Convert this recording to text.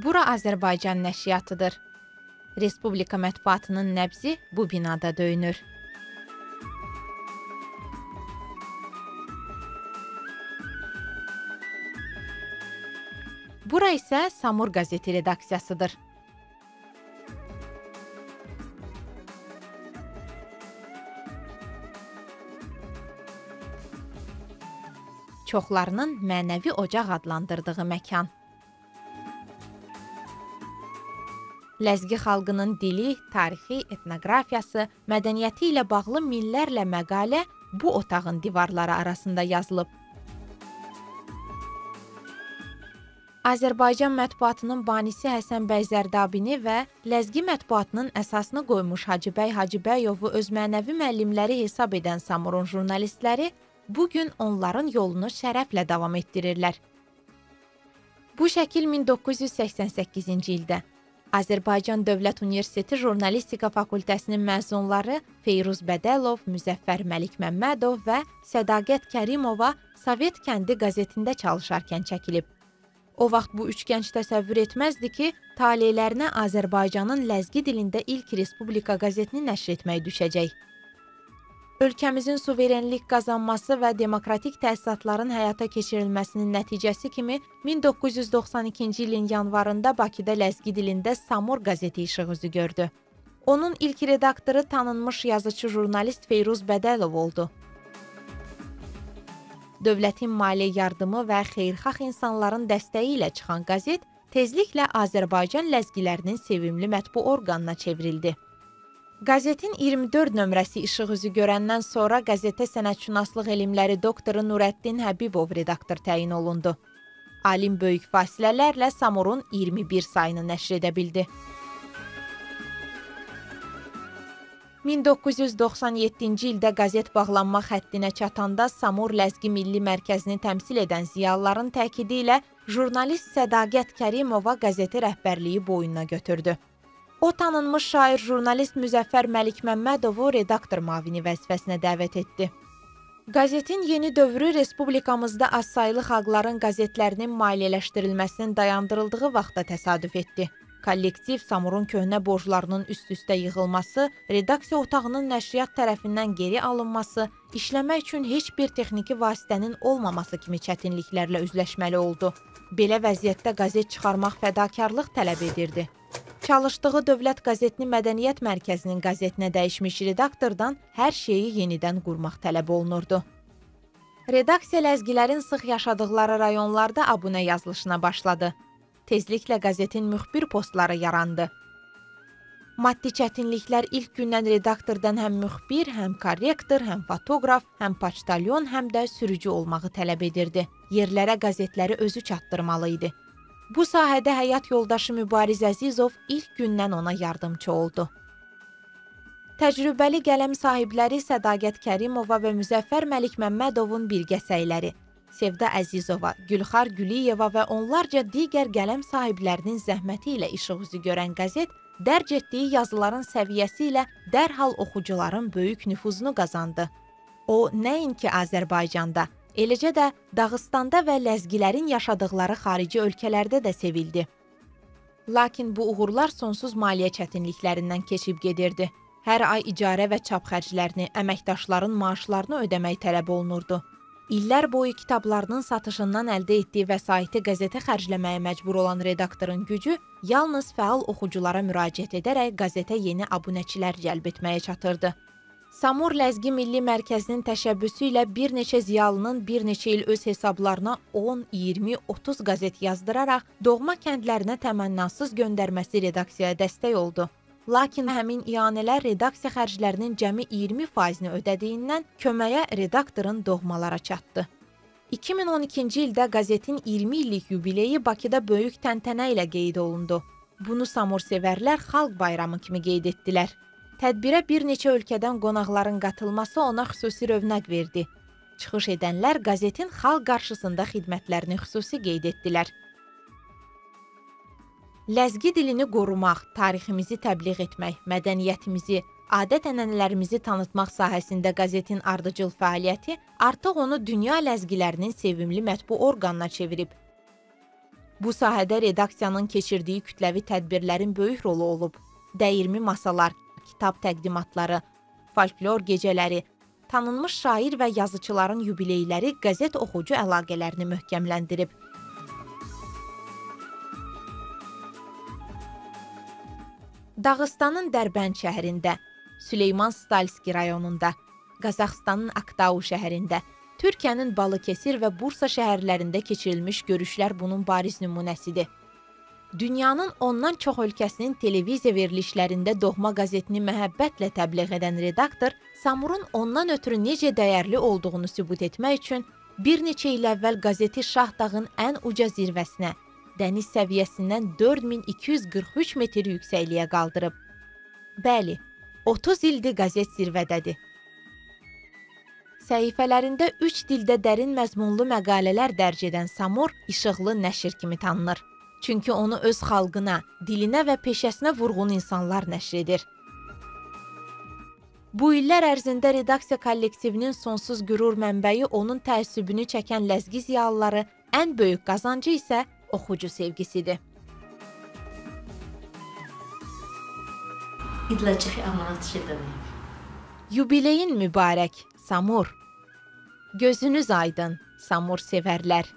Bura Azərbaycan nəşriyatıdır. Respublika mətbuatının nəbzi bu binada döyünür. Bura isə Samur qəzeti redaksiyasıdır. Çoxlarının mənəvi ocaq adlandırdığı məkan. Ləzgi xalqının dili, tarixi, etnoqrafiyası, mədəniyyəti ilə bağlı minlərlə məqalə bu otağın divarları arasında yazılıb. Azərbaycan mətbuatının banisi Həsən bəy Zərdabini və Ləzgi mətbuatının əsasını qoymuş Hacıbəy Hacıbəyovu öz mənəvi müəllimləri hesab edən Samurun jurnalistləri bugün onların yolunu şərəflə davam etdirirlər. Bu şəkil 1988-ci ildə Azərbaycan Dövlət Universiteti Jurnalistika Fakültəsinin məzunları Feyruz Bədəlov, Müzəffər Məlikməmmədov və Sədaqət Kərimova Sovet kəndi qəzetində çalışarkən çəkilib. O vaxt bu üç gənc təsəvvür etməzdi ki, talelərinə Azərbaycanın ləzgi dilində ilk Respublika qəzetini nəşr etmək düşəcək. Ölkəmizin suverenlik qazanması və demokratik təsisatların həyata keçirilməsinin nəticəsi kimi 1992-ci ilin yanvarında Bakıda ləzgi dilində Samur qəzeti işıq üzü gördü. Onun ilk redaktoru tanınmış yazıçı jurnalist Feyruz Bədəlov oldu. Dövlətin maliyyə yardımı və xeyirxah insanların dəstəyi ilə çıxan qəzet tezliklə Azərbaycan ləzgilərinin sevimli mətbu orqanına çevrildi. Qəzetin 24 nömrəsi işıq üzü görəndən sonra qəzetə sənətşünaslıq elmləri doktoru Nurəddin Həbibov redaktor təyin olundu. Alim böyük fasilələrlə Samurun 21 sayını nəşr edə bildi. 1997-ci ildə qəzet bağlanma xəttinə çatanda Samur Ləzgi Milli Mərkəzini təmsil edən ziyalıların təkidi ilə jurnalist Sədaqət Kərimova qəzeti rəhbərliyi boynuna götürdü. O, tanınmış şair jurnalist Müzəffər Məlikməmmədovu redaktor mavini vəzifəsinə dəvət etdi. Qəzetin yeni dövrü Respublikamızda azsaylı xalqların qəzetlərinin maliyyələşdirilməsinin dayandırıldığı vaxta təsadüf etdi. Kollektiv Samurun köhnə borclarının üst-üstə yığılması, redaksiya otağının nəşriyyat tərəfindən geri alınması, işləmək üçün heç bir texniki vasitənin olmaması kimi çətinliklərlə üzləşməli oldu. Belə vəziyyətdə qəzet çıxarmaq fədakarlıq tələb edirdi. Çalışdığı Dövlət Qəzetini Mədəniyyət Mərkəzinin qəzetinə dəyişmiş redaktordan hər şeyi yenidən qurmaq tələb olunurdu. Redaksiya ləzgilərin sıx yaşadıqları rayonlarda abunə yazılışına başladı. Tezliklə qəzetin müxbir postları yarandı. Maddi çətinliklər ilk gündən redaktordan həm müxbir, həm korrektor, həm fotoqraf, həm poçtalyon, həm də sürücü olmağı tələb edirdi. Yerlərə qəzetləri özü çatdırmalı idi. Bu sahədə həyat yoldaşı Mübariz Əzizov ilk gündən ona yardımçı oldu. Təcrübəli qələm sahibləri Sədaqət Kərimova və Müzəffər Məlikməmmədovun birgə səyləri, Sevda Əzizova, Gülxar Güliyeva və onlarca digər qələm sahiblərinin zəhməti ilə işıq üzü görən qəzet, dərc etdiyi yazıların səviyyəsi ilə dərhal oxucuların böyük nüfuzunu qazandı. O, nəinki Azərbaycanda, eləcə də Dağıstanda və ləzgilərin yaşadıqları xarici ölkələrdə də sevildi. Lakin bu uğurlar sonsuz maliyyə çətinliklərindən keçib gedirdi. Hər ay icarə və çap xərclərini, əməkdaşların maaşlarını ödəmək tələb olunurdu. İllər boyu kitablarının satışından əldə etdiyi vəsaiti qəzetə xərcləməyə məcbur olan redaktorun gücü yalnız fəal oxuculara müraciət edərək qəzetə yeni abunəçilər cəlb etməyə çatırdı. Samur Ləzgi Milli Mərkəzinin təşəbbüsü ilə bir neçə ziyalının bir neçə il öz hesablarına 10, 20, 30 qəzet yazdıraraq doğma kəndlərinə təmənnasız göndərməsi redaksiyaya dəstək oldu. Lakin həmin ianələr redaksiya xərclərinin cəmi 20%-ni ödədiyindən köməyə redaktorun doğmalara çatdı. 2012-ci ildə qəzetin 20 illik yubileyi Bakıda böyük təntənə ilə qeyd olundu. Bunu samursevərlər xalq bayramı kimi qeyd etdilər. Tədbirə bir neçə ölkədən qonaqların qatılması ona xüsusi rövnəq verdi. Çıxış edənlər qəzetin xalq qarşısında xidmətlərini xüsusi qeyd etdilər. Ləzgi dilini qorumaq, tariximizi təbliğ etmək, mədəniyyətimizi, adət-ənənələrimizi tanıtmaq sahəsində qəzetin ardıcıl fəaliyyəti artıq onu dünya ləzgilərinin sevimli mətbu orqanına çevirib. Bu sahədə redaksiyanın keçirdiyi kütləvi tədbirlərin böyük rolu olub. Dəyirmi masalar, kitab təqdimatları, folklor gecələri, tanınmış şair və yazıçıların yubileyləri qəzet oxucu əlaqələrini möhkəmləndirib. Dağıstanın Dərbənd şəhərində, Süleyman Stalski rayonunda, Qazaxıstanın Aktau şəhərində, Türkiyənin Balıkesir və Bursa şəhərlərində keçirilmiş görüşlər bunun bariz nümunəsidir. Dünyanın ondan çox ölkəsinin televiziya verilişlərində doğma qəzetini məhəbbətlə təbliğ edən redaktor Samurun ondan ötürü necə dəyərli olduğunu sübut etmək üçün bir neçə il əvvəl qəzeti Şahdağın ən uca zirvəsinə, dəniz səviyyəsindən 4243 metr yüksəkliyə qaldırıb. Bəli, 30 ildir qəzet zirvədədir. Səhifələrində 3 dildə dərin məzmunlu məqalələr dərc edən Samur işıqlı nəşr kimi tanınır. Çünki onu öz xalqına, dilinə və peşəsinə vurğun insanlar nəşr edir. Bu illər ərzində redaksiya kollektivinin sonsuz qürur mənbəyi onun təəssübünü çəkən ləzgi ziyalıları, ən böyük qazancı isə oxucu sevgisidir. Yubileyin mübarək, Samur. Gözünüz aydın, Samur sevərlər.